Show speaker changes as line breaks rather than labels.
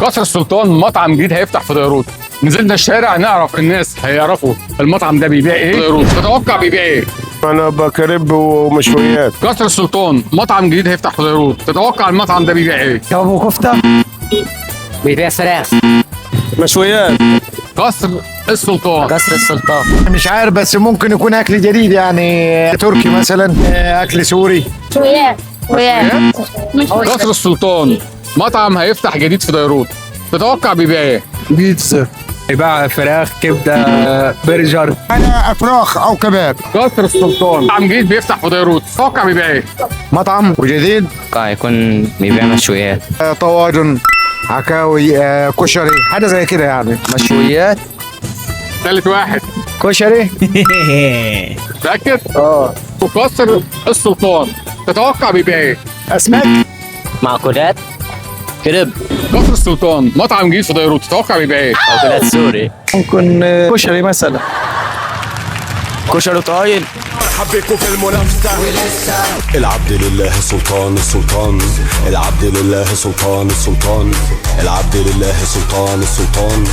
قصر السلطان مطعم جديد هيفتح في ديروط. نزلنا الشارع نعرف الناس هيعرفوا المطعم ده بيبيع ايه. ديروط تتوقع بيبيع ايه؟
انا بكرب ومشويات.
قصر السلطان مطعم جديد هيفتح في ديروط، تتوقع المطعم ده بيبيع ايه؟
كباب وكفته.
بيبيع فراخ.
مشويات.
قصر السلطان.
قصر السلطان.
مش عارف، بس ممكن يكون اكل جديد، يعني تركي مثلا، اكل سوري.
شويات شويات.
قصر السلطان مطعم هيفتح جديد في ديروط، تتوقع بيبيع ايه؟
بيتزا. يبيع فراخ، كبده، برجر.
انا افراخ او كباب.
قصر السلطان مطعم جديد بيفتح في ديروط، تتوقع بيبيع ايه؟
مطعم وجديد.
يكون بيبيع مشويات.
طواجن، عكاوي، كشري، حاجة زي كده يعني.
مشويات.
ثالث واحد.
كشري.
متأكد؟ اه. وقصر السلطان تتوقع بيبيع ايه؟
اسماك.
معقولات. كريب.
قصر السلطان مطعم جديد في ديروط، تتوقع بيبيع ايه؟
معقولات سوري.
ممكن كشري مثلا.
كشري طايل.
حبيكوا في المنافسة. العبد لله سلطان السلطان، العبد لله سلطان السلطان، العبد لله سلطان السلطان.